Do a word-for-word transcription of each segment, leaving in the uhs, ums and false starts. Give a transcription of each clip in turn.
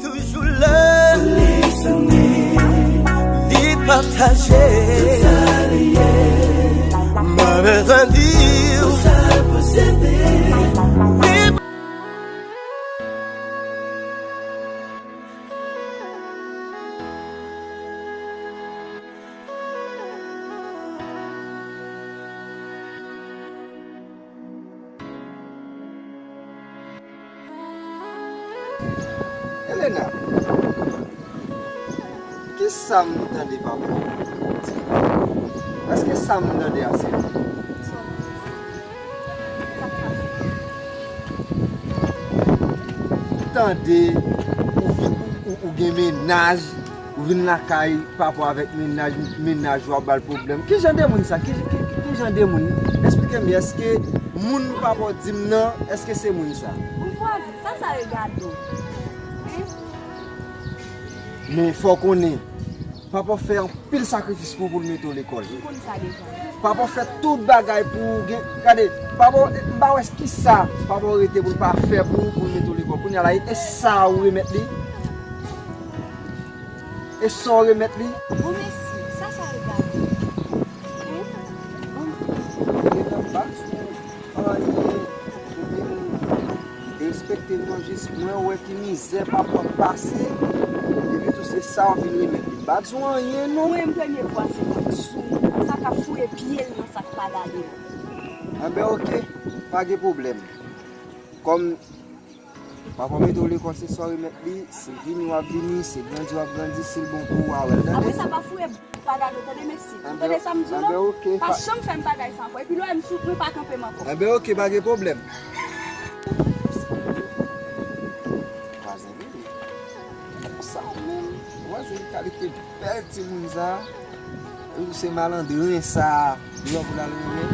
Toujou la, li pataje. Mwen bezwen di w sa l posede. Wi. Elena, ki sa m tande papa w di? Èske sa m tande a se vre? Tande ou vin, ou, ou, ou gen mennaj, ou vin lakay papa w avèk mennaj, mennaj ou ap ba l pwoblèm. Ki jan de moun sa? Ki, ki, ki, ki jan de moun? Eksplike m byen, èske moun papa w di m nan, èske se moun sa? Bon, vwazin, sa, sa regade w. Hein? Men fò w konnen, papa w fè anpil sakrifis pou, pou l mete w lekòl. M konn sa deja. Papa w fè tout bagay pou w gen, gade, papa w, m pa wè ki sa papa w rete pou l pa fè pou, pou l mete w lekòl. Kounye a la, e sa ou remèt li? E sa w remèt li? Bon, mesi, sa, sa regade. Hein? Bon. Derespekte mwen, jis mwen wè ki mizè papa w pase, epi tou se sa w vin remèt li. M pa di w anyen non. Mwen, m premye fwa se mwen sou sa k ap fouye pye l nan sa k pa gade l. Anben, oke, pa gen pwoblèm. Kòm papa w mete w lekòl, se sa w remèt li, se vini w ap vini, se grandi w ap grandi, si l bon pou ou, a wè l, tande? Apre sa, pa fouye bagay ou, tande, mesi. Ou tande sa m di w la? Anben, oke, pa janm fè m bagay sa ankò. Epi lè w wè m sou, mwen pa kanpe m ankò. Anben, oke, pa gen pwoblèm. Vwazen vini. Sa menm, vwazen kalite bèl timoun sa. Ou se malandren sa. Lè pou l al renmen.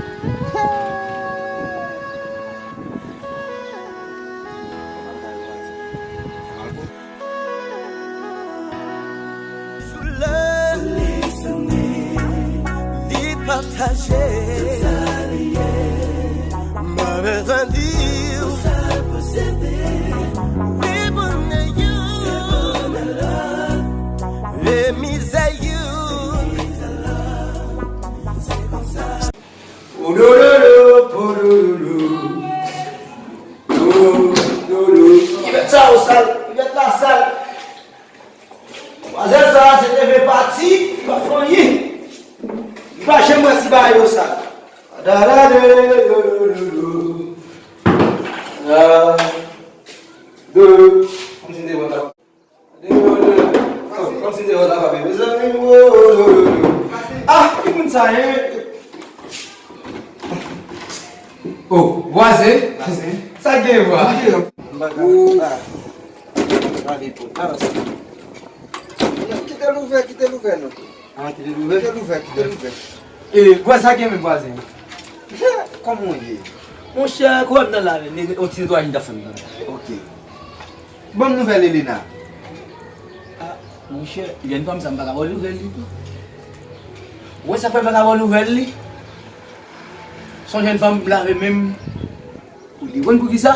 Sou lè li pataje. Mwen bezwen di w sa l posede. Wi, bonè yo. E mizè yo. Poudoudou, poudoudou. Poudoudou. Kibèt sa yo sal, kibèt la sal. Vwazin sa, se leve pati, li pa fè anyen. Li pa janm wè si bagay yo sal. Dadadou, doudou. Ah, doudou. Kòmsi m te wè sa. Kòmsi te wè sa pa byen, mezanmi. Ah, ki moun sa ye? Oh, vwazen. Sa gen vwa. Kite l ouvè, kite l ouvè non. Ah, kite l ouvè? Kite l ouvè, kite l ouvè. E, vwa sa gen menm vwazen. Kòman w ye? Monchè, kòman nan la, yon ti netwayaj m t ap fè m nan. Ok. Ban m nouvèl Elena. Ah, monchè, jèn fanm sa m pa ka ba w nouvèl li tou. Ou wè sa k fè m pa ka ba w nouvèl li? Se yon jèn fanm m lave men m pou li. Ou konn poukisa?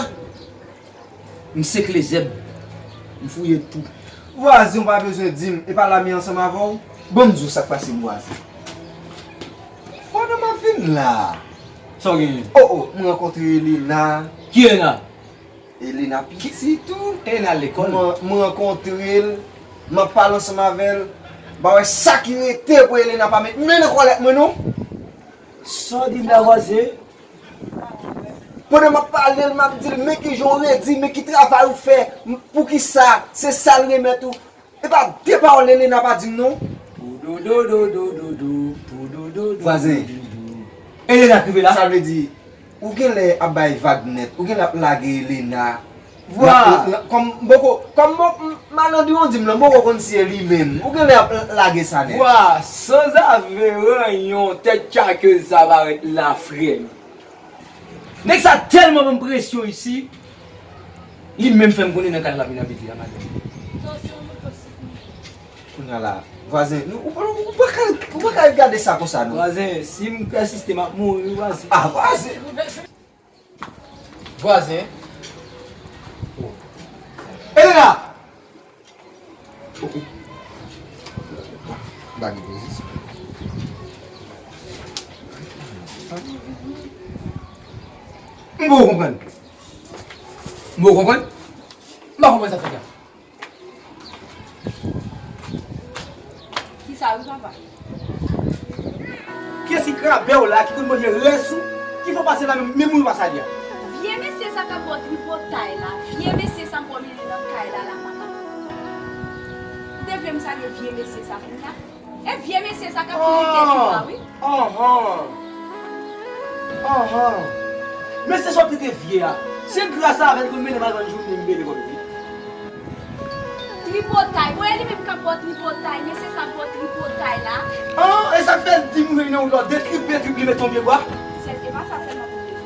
M sekle zèb. M fouye tou. Vwazen, ou pa bezwen di m, e pa la m ye ansanm avè w? Ban m di w sa k pase m, vwazen. Pandan m ap vin la. Sa w genyen? Oh, oh, m rankontre Elena. Ki Elena? Elena piti tou. Elena lekòl. M, m rankontre l, m ap pale ansanm avè l. M pa wè sa ki rete pou Elena pa met men nan kòlèt mwen non. Sa w di m la, vwazen? Pandan m ap pale l, m ap di l, men ki jan w redi, men ki travay ou fè, m, poukisa, se sa l remèt ou. E pa de pawòl Elena pa di m non. Vwazen, Elena k rive la? Sa vle di, ou genlè ap bay vag nèt, ou genlè ap lage Elena. Vwa. Kòm m poko, kòm m, m, malandri w di m lan, m poko konn si e li menm. Ou genlè ap lage sa nèt. Vwa, sanzave ranyon, tèt tchakez sa parèt la, frè m. Nèg sa tèlman ban m presyon isi, li menm fè m konnen nan kay la vin abite a, madanm. Kounye a la, vwazen, nou, ou, ou, ou pa ka, ou pa ka gade sa konsa, non. Vwazen, si m pèsiste, m ap mouri, vwazen. Ah, vwazen! Vwazen. Elena! M poko konprann. M poko konprann. M pa konprann sa fèt la. Kisa wi papa? Kiyès ki krabe w la ki konn manje rès ou? Ki fè w pase la menm, menm moun pa salye a? Vye mesye sa k ap ba w tripotay la, vye mesye sa m pwomennen nan kay la la papa. Ou te vle m salye vye mesye sa kounye a? E vye mesye sa k ap kouri tèt ou a wi. Anhan. Anhan. Mesye sa w te vye a. Se gras avè l pou l mennen m al vann jounen m bele kòm li. Tripotay. Bon, e li menm k ap ba w tripotay, mesye sa ap ba w tripotay la. An, e sa k fè l di m wi nan yon lòt, detrip, detrip, li met yon pye bwa. Sèl, e pa sa sèlman pou mwen.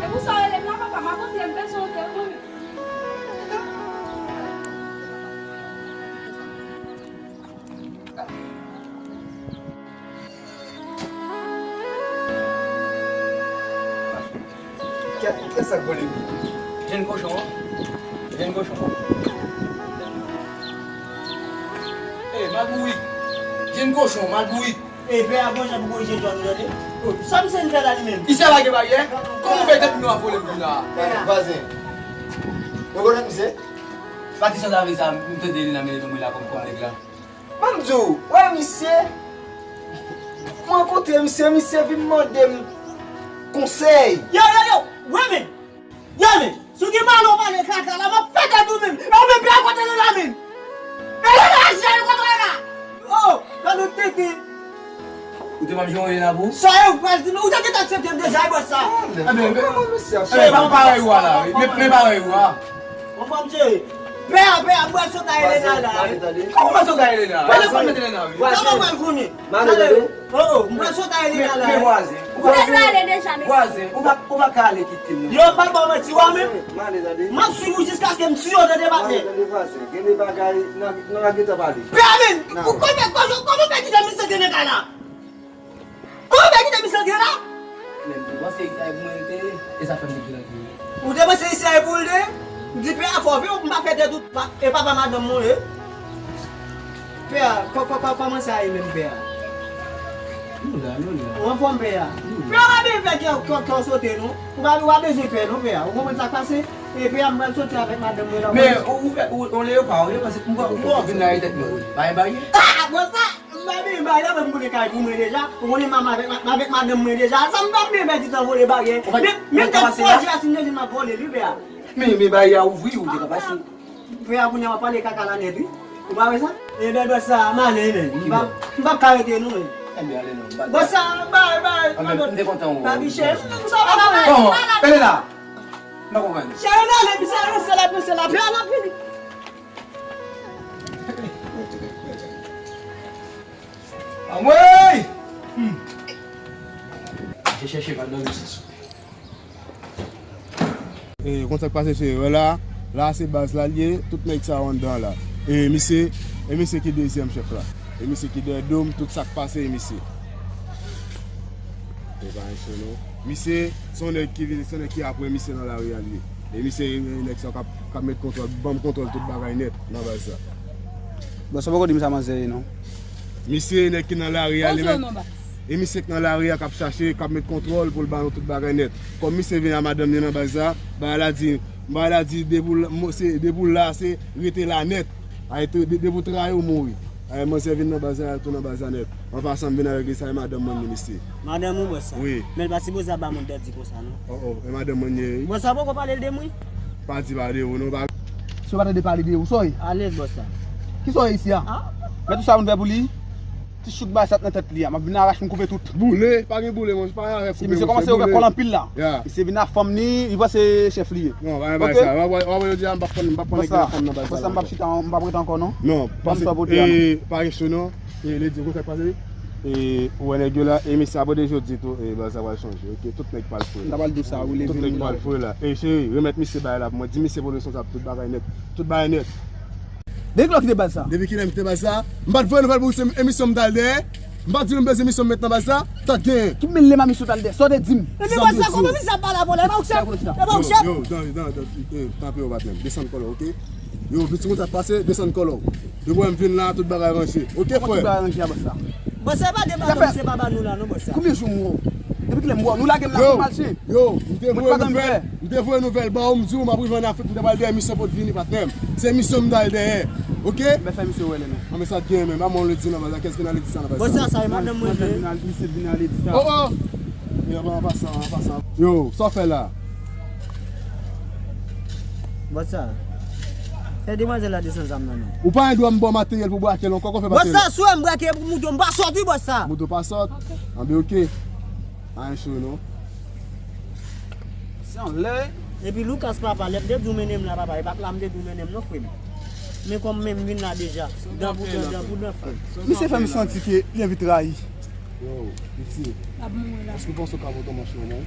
E pou sa w rele m la, papa, m a konte m bezwen w tèlman. Kè, kè sa k vole? Jenn kochon an. Jenn kochon. Ey, malbourik. Jenn kochon, malbourik. Ey, pè a, gon jan pou korije djòl ou tande. Oh, sa misye vin fè la li menm? Misye pa gen baryè? Kòman w fè tèt nou a vole pou la? Pè a. Vwazen. Ou rekonèt misye? Pati san zave sa, m tande li nan mennen nonm la kòm, kòm nèg la. Ban m di w, wè misye, mwen rankontre misye, misye vin mande m konsèy. Yo, yo, yo, wè men, yo men, si w gen malè w pale kaka la, m ap fè tèt ou menm. E ou menm pè a kote l la menm? E l la, jay kote l la. Oh, gade w tete. Ou te pa m jwenn Elena pou? Sa yo pral di, ou te gentan aksepte m deja, e bòs sa. Ebyen, men, men, men, men parèy ou a la, wi. Men, men parèy ou a. Konprann, cheri. Pè a, pè a, m pral sot a Elena la, wi. Kòman w pral sot a Elena? Pè a, pral met Elena, wi. Kòman w pral konnen? Tande, oh, oh, m pral sot a Elena la, wi. Men vwazen, ou pa ka ale deja, mesye. Vwazen, ou pa, ou pa ka ale kite m, non. Yo, pa ba w manti, w a menm. M ap swiv ou jiskaske m si yo tande patnè. Tande vwazen, gen de bagay, n a, n a gentan pale. Pè a, men, kòman, kòman, kòman w fè kite misye gen nan kay la? Kòman w fè kite misye gen la? Men m te panse isi a e pou mwen l te ye, e sa fè m te di l antre. Ou te panse isi a e pou l te ye? M di pè a fò vre, m pa fè tèt ou, pa, e papa madanm mwen ye. Pè a, kò, kò, kò, kòman sa ye menm pè a? Nou la, nou la. Ou anfòm pè a? Nou la. Pè a pa bezwen fè kè, kè, kè w sote non. Ou pa, ou pa bezwen pè non pè a. Ou konprann sa k pase? E pè a m pral soti avèk madanm mwen la. Men ou, ou fè, ou, ou leopard, ou leopard, se pou, pou w vin la e tèt mwen. Pa gen baryè? Ah, bon sa! M pa vin bay la, m konnen kay pou mwen deja. Ou konnen m avèk, m avèk madanm mwen deja. Sa m pa vle pèdi tan vole baryè. Men, men tèt pwojè a, si m te jwenn m ap vole l wi pè a. Men, men baryè a ouvri, ou te ka pase. Pè a kounye a w ap pale kaka la nèt wi. Ou pa wè sa? Ebyen bòs sa, m ale men. M pa, m p ap ka rete non men. Ebyen ale non. Bòs sa, bay, bay. Anben, m te kontan wè w. Papi cheri, m sa pa bay. Kòman? Elena. M pa konprann. Cheri, m ale, misye ranse l ap ranse l ap, pè a l ap vini. Anmwey! Hmm. Che chèche pa dòmi se sou. E, konn sa k pase, se, wè la, la se baz la l ye, tout nèg sa yo anndan la. E, misye, e misye ki dezyèm chèf la. E misye ki dèyè do m, tout sa k pase, e misye. E pa yon son non. Misye, se yon nèg ki vin, se yon nèg ki apre misye nan lari a l ye. E misye, e, nèg sa k ap, k ap met kontwòl, ban m kontwòl tout bagay nèt nan baz sa. Bon, sa poko di m sa manzè ye non. Misye, nèg ki nan lari a li menm. E misye k nan lari a k ap chache, k ap met kontwòl pou l ba nou tout bagay nèt. Kòm misye vin a madanm li nan baz la, bagay la di, bagay la di depi w la, mo-, se, depi w la, se rete la nèt. Ay, de-, depi w trayi, w mouri. Ay, manzè vin nan baz la, tou nan baz la nèt. An pasan, m vin avèk li, sa e madanm mwen li, mesye. Madanm ou, bòs sa? Wi. Men l pa sipoze ap ba moun dèdi konsa, non. Oh, oh, e madanm mwen li ye, wi. Bòs sa poko pale l de m, wi. Pa di pale de ou, non, pa. Si w pa tande pale de ou, sa w ye? Alèz, bòs sa. Kisa w ye isi a? Ah. Men tout sa moun fè pou li, ti chouk basat nan tèt li a, m ap vin arache m koupe tout. Boule, pa gen boule, monchè, pa gen afè koupe, monchè. Si misye kòmanse ouvè kò l anpil la. Ya. Misye vin ak fanm li, li panse chèf li ye. Non, pa gen bagay sa. W ap wè jodi a, m p ap pran, m p ap pran nèg la fanm nan baz sa. Bòs sa, m p ap chita, m p ap rete ankò, non. Non, paske, e, pa gen cho, non. E, Lady, ou konn sa k pase? E, ou wè nèg yo la, e misye abòde jodi tou, e, baz sa pral chanje, oke? Tout nèg pral fre. M ta pral di w sa, wi, leve moun la. Tout nèg pral fre la. E, cheri, remèt misye bagay la pou mwen. Di misye pou l responsab tout bagay nèt. Tout bagay nèt. Depi kilè w kite baz sa? Depi kilè m kite baz sa? M pa t voye nouvèl pou emisyon m t al dèyè? M pa t di nou bezwen emisyon m met nan baz sa? Sa t genyen? Ki mele m a misyon w t al dèyè? Sa w te di m? Ebyen, baz sa, kòman misye ap pale avè w la? E pa ou k chèf? E pa ou k chèf? Yo, yo, tanpri, tanpri, tanpri, tanpri, patnè m. Desann kò w, oke? Yo, pitit moun sa pase, desann kòlò w. Depi w wè m vin la, tout bagay ranje. Oke, frè? Tout bagay ranje a, bòs la. Bòs sa pa de baton, se pa ba nou la, non, bòs sa. Konbyen jou m wè w? Depi kilè m wè w? Nou lage m la pou m al chen. Yo, m te voye nouvèl, m te voye nouvèl ba w, m di w m ap rive ann Afrik, m te pral dèyè misyon pou t vini, patnè m. Se misyon m t al dèyè. Oke? M fè misyon wè lè non. An, men sa t gen menm, pa mwen ledi nan baz la, kiyès ki nan ledi sa nan baz la? Bòs sa, sa e madanm mwen vre. Misye vin nan ledi sa. Oh, oh! Yo, an pasan, an pasan. Yo, sa w fè la? Bòs sa. Fè demwazèl la desann zam nan non. Ou pa gen dwa m ba w materyèl pou w brake l ankò, kò fè materyèl. Bòs sa, si w wè m brake pou moto m pa sòt wi, bòs sa. Moto pa sòt? Anben oke. Pa gen cho non. Se anlè. Epi Lucas papa, lè m te di w mennen m la papa, e pa t la m te di w mennen m non frè m. Men kòm men m vin la deja, dan pou dan, dan pou dan frè m. Misye fè m santi ke li anvi trayi. Yo, piti. Ap mouri la. Èske w panse w ka vote yon manch nan men?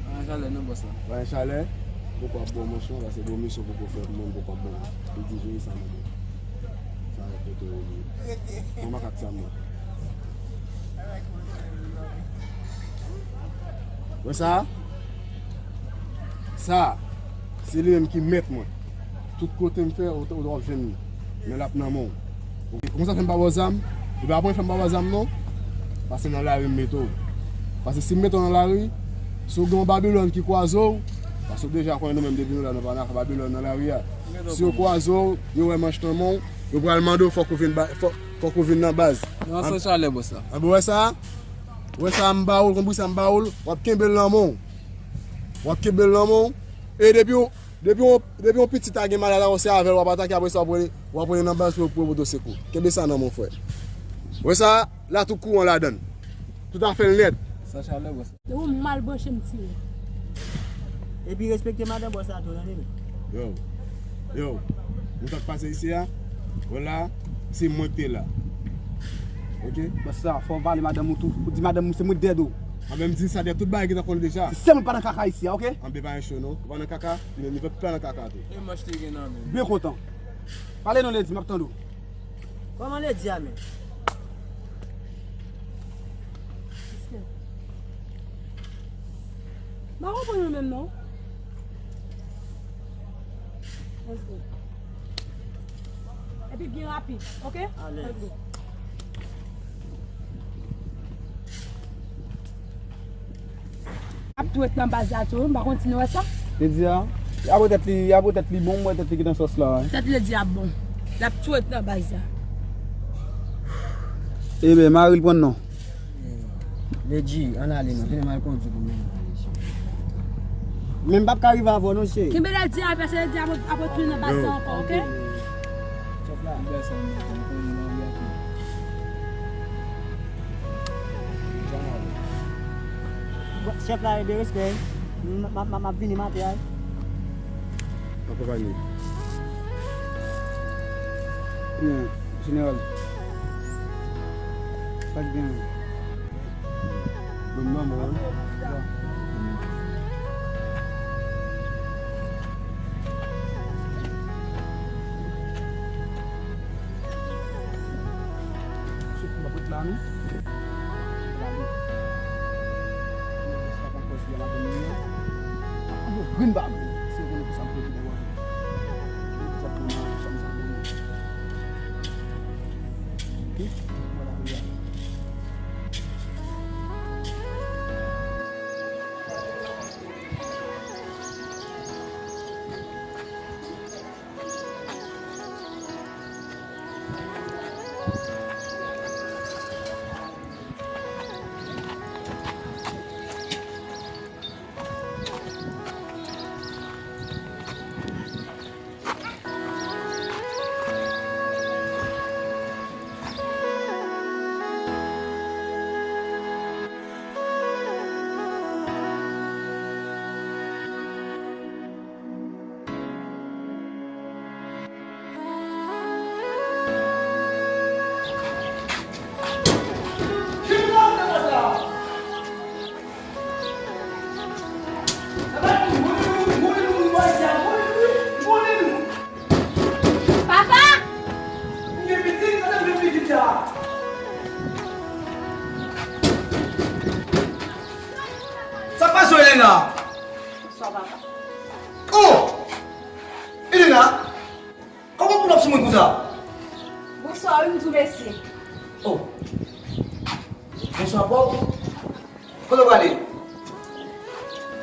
Pa gen chalè non bòs la. Pa gen chalè? Poko ap ba w manch lan, paske bon misyon poko fèt, mwen poko ap ba w. Li di jere sa nan men. Sa e kote w ye. Mwen makak sa mwen. Wè sa? Sa, se li menm ki mèt mwen. Tout kote m fè, ou, ou, w ap jwenn li. Men l ap nan men w. Oke, ou konn sa fè m pa ba w zam? Epi apre fè m pa ba w zam non. Paske nan lari m mete w. Paske si m mete w nan lari, si w gen yon Babilòn ki kwaze w, paske w deja konnen nou menm depi nou la nou pa nan afè Babilòn nan lari a. Si yo kwaze w, yo wè manch nan men w, yo pral mande w fòk ou vin ba, fòk, fòk ou vin nan baz. Non, san chalè bòs la. Anben wè sa? Wè sa m ba w, konn bri sa m ba w, w ap kenbe l nan men w. W ap kenbe l nan men w. E depi w, depi w, depi yon pitit a gen malad la, se avè l w ap atake, apre sa w ap rele, w ap rele nan baz pou yo, pou yo pote w sekou. Kenbe sa nan men w, frè. Wè sa, la tout kouran ladan l. Tout afè l nèt. San chalè, bòs. Depi w mal branche m tire. Epi respekte madan bòs la tou, tande men. Yo. Yo. Ou t ap pase isi a? Wè la, se mwen ki te la. Oke? Bòs sa, fò w pale madanm ou tou. Ou di madanm ou se mwen ki dèyè do w. Anben m di sa dèyè tout bagay ki t ap konnen deja. Se sèl mwen pa nan kaka isi a, oke? Anben pa gen cho non. Ou pa nan kaka, men nou pa nan kaka tou. E manch te gen nan men. Byen kontan. Pale non Ledi, m ap tande w. Kòman Ledi a menm? M pa konprann ou menm non. Let's go. Epi byen rapid, oke? Let's go. Ap twèt nan baz la tou, m pa konn si nou wè sa. Ledi a, y ap wè tèt li, y ap wè tèt li bon, m wè tèt li gentan sòs la. Tèt Ledi a bon. L ap twèt nan baz la. Ebyen, mari l pran non. Ledi, ann ale non, vini m al kondui pou mwen. Men m p ap ka rive avè w non, cheri. Kenbe Ledi a, paske Ledi a ap retounen nan baz la ankò, oke? Chèf la. Bon, chèf la, e de respè. M, m, m, m ap vini maten a. Akonpanye. Byen, jeneral. Sa k gen? Bon, non, mwen. Sou kou m ap ret la, non? Gade. Mwen sa pa pòs de la komin nan. Ap pran grenn bab. Se konnen pou sa m pran grenn bab. Mwen sa pran nan chanm sa konnen. Ok? Mwen la ri a. Papa! Sa k pase w, Elena? Bonswa, papa. Oh! Elena! Mesi. Oh. Bonswa, Bob. Kote w prale?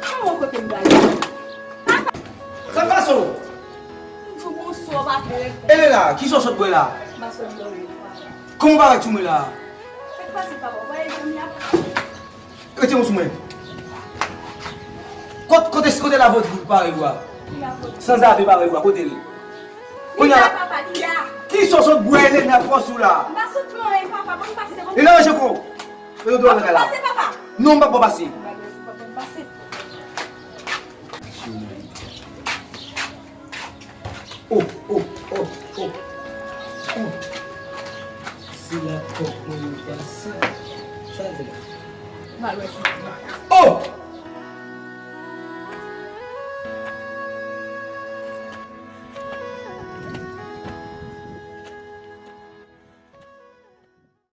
Kòman kote m prale? Sa k pase w? M di w bonswa, w pa vle reponn. Elena, kisa w sot bwè la? M pa sot bwè, papa. Kòman w parèt sou mwen la? Sa k pase, papa? W pa wè janm y ap. Rete w sou mwen. Kot-, kote, kote lavòt gou parèy ou a? Ki lavòt? Sanzave parèy ou a, kote l? Li la, papa, li la. Kisa w sot bwè, Elena, fòs ou la? M pa sot bwè, papa, ban m pase, ban m Li nan ranje kou. Mete w deyò nan kay la. Pase, papa. Non, m p ap ban w pase. Ban m pase. Oh, oh, oh, oh. Oh. Si la kòk mwen yo pase. Sa l fè la? M al wè si. Oh!